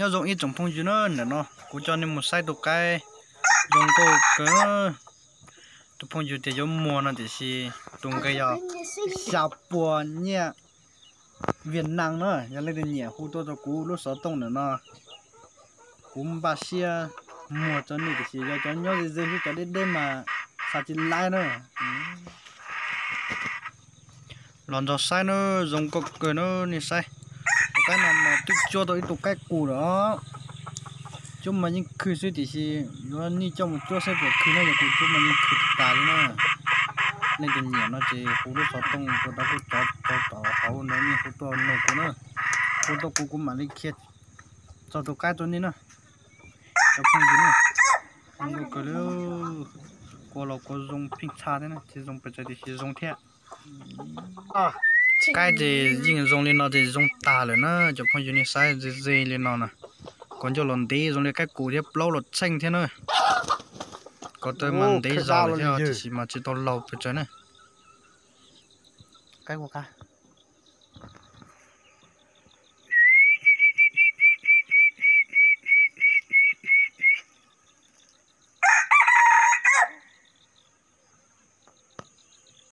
Nyob zoo ib tsoom phooj ywg na, ntawm no kuv coj nej mus saib tus qaib zoo nkauj kawg. Tus phooj ywg tias yuav muag no tiam sis tus nqi yog xya puas nyiaj Viaj Nam na. Yog leej twg nyiam hu tuaj rau kuv lub xov tooj ntawm no, kuv npaj siab muag rau nej tiam sis yog cov nyob ze ze xwb, cov deb deb mas xa tsis laib na. Los nrog saib na, zoo nkauj kawg na, nej saib. Tus qaib no mas twb cuab tau ib tug qaib qus lawm. Cuab mas yeej khwv xwb tiam sis yuav nej coj mus cuab saib puas khwv na, yog kuv cuab mas yeej khwv tas li na. Leej twg nyiam no ces hu lub xov tooj rau dab kuj cov rau tom hauv no, nej hu tuaj nug kuv na. Hu tuaj kuv, kuv mam li qhia txog tus qaib rau nej na. Cov phooj ywg na, zoo nkauj kawg li, kua los kua zoo pheej txha thiab na, tsis zoo pes tsawg tiam sis zoo thiab. Qaib ces yeej zoo li no ces zoo tag lawm na, cov phooj ywg nej saib ze ze li no na. Kua ncauj los ntev zoo li qaib qus thiab, plaub los tsheej thiab na. Kua tawb mas ntev zog lawm thiab tiam sis mas tsis tau laug pes tsawg na. Qaib ua qab.